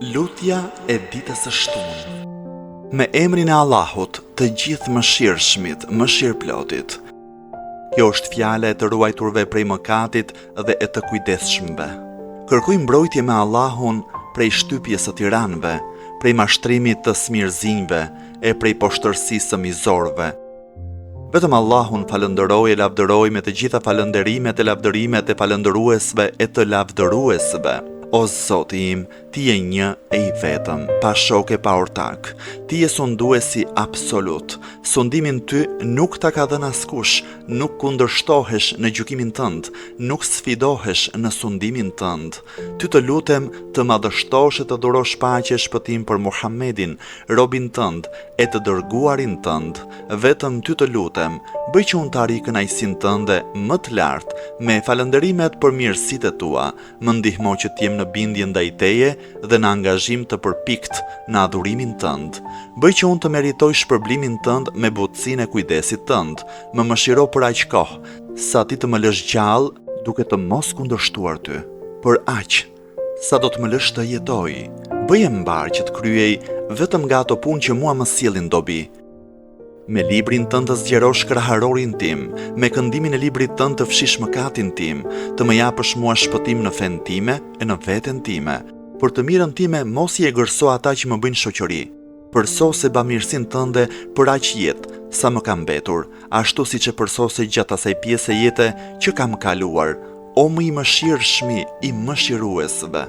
Lutja e ditës së shtunë. Me emrin e Allahut, të Gjithëmëshirshmit, mëshirëplotit. Kjo është fjala e të ruajturve prej mëkatit dhe e të kujdesshmëve. Kërkoj mbrojtje me Allahun prej shtypjes së tiranëve, prej mashtrimit të smirëzinjve e prej poshtërsisë së mizorëve. Vetëm Allahun falënderoj e lavdëroj me të gjitha falënderimet e lavdërimet e falënderuesve e të lavdëruesve. O Zoti im, Ti je një e i vetëm, pa shok e pa ortak. Ti je sunduesi absolut. Sundimin ty nuk ta ka dhënë askush, nuk kundërshtohesh në gjykimin tënd, nuk sfidohesh në sundimin tënd. Ty të lutem të madhështosh e të dhurosh paqe e shpëtim për Muhammedin, robin tënd e të dërguarin tënd, vetëm ty të lutem, bëj që unë të arrij kënaqësinë tënde më të lartë me falënderimet për mirësitë e tua, më ndihmo që të jem në bindje ndaj teje dhe në angazhim të përpiktë në adhurimin tënd. Bëj që unë të meritoj shpërblimin tënd me butësinë e kujdesit tënd, më mëshiro për aq kohë, sa ti të më lësh gjallë duke të mos kundërshtuar ty. Për aq Sa do të më lësh të jetoj, bëje mbarë që të kryej vetëm nga ato punë që mua më sjellin dobi. Me librin tënd të zgjerosh kraharorin tim, me këndimin e librit tënd të fshish mëkatin tim, të më japësh mua shpëtim në fenë time e në veten time. Për të mirën time mos i egërso ata që më bëjnë shoqëri. Përsose bamirësinë tënde për aq jetë sa më ka mbetur, ashtu siç e përsose gjatë asaj pjese jete që kam kaluar, o më i mëshirshmi i mëshiruesve.